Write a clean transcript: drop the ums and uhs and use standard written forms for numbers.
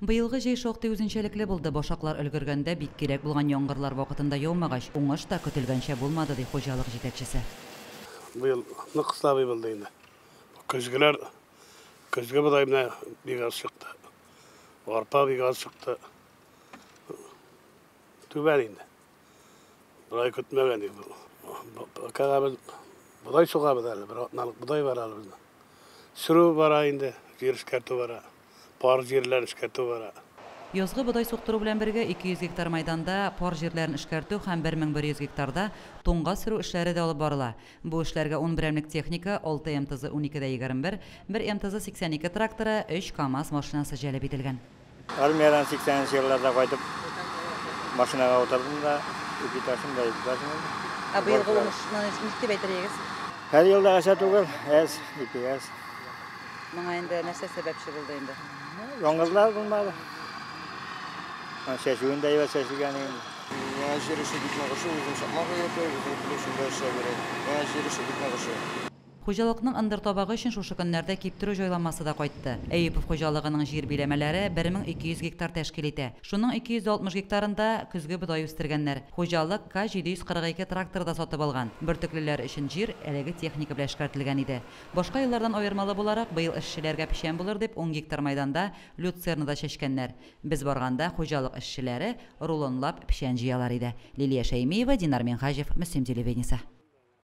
Быелгы җәй шактый үзенчәлекле булды. Башаклар өлгергәндә бик кирәк булган яңгырлар вакытында яумагач, уңыш та көтелгәнчә булмады, ди хуҗалык җитәкчесе. Быел нык слабый булды инде. Көзгеләр, көзге бодай менә бик аз чыкты. Арпа бик аз чыкты. Түбән инде. Болай көтмәгән идек. Пока без бодай сугабыз әле, бер атналык бодай бар әле безнең. Сөрү бара инде, җир эшкәртү бара. Пар җирләрен эшкәртү бара. Язгы бодай суктыру белән бергә 200 гектар майданда пар җирләрен эшкәртү һәм 1100 гектарда туңга сөрү эшләре дә алып барыла. Бу эшләргә 10 берәмлек техника, 6 МТЗ 12-21, 1 МТЗ 82 тракторы, 3 КАМАЗ машинасы җәлеп ителгән. Армиядән 80 елларда кайтып машинага утырдым да, ипи ташым да, ипи ташым. Ә быелгы уңышны ничек дип әйтер идегез? Һәр елдагыча түгел, әз, ипи әз. Моңа инде нәрсә сәбәпче булды инде? Яңгырлар булмады. Чәчүен дә әйбәт чәчелгән инде. Миңа җир эше бик нык ошый, үзем шакмак йөртә, үзем килеп шунда эшләп йөрим. Миңа җир эше бик нык ошый. Хуҗалыкның ындыр табагы өчен шушы көннәрдә киптерү җайланмасы да кайтты. Әюпов хуҗалыгының җир биләмәләре 1200 гектар тәшкил итә. Шуның 260 гектарында көзге бодай үстергәннәр. Хуҗалык К-742 тракторы да сатып алган. Бөртеклеләр өчен җир әлеге техника белән эшкәртелгән иде. Башка еллардан аермалы буларак, быел эшчеләргә печән булыр дип 10 гектар майданда люцерна да чәчкәннәр. Без барганда хуҗалык эшчеләре рулонлап печән җыялар иде. Лилия Шәймиева, Динар Минһаҗев, Мөслим телевидениесе.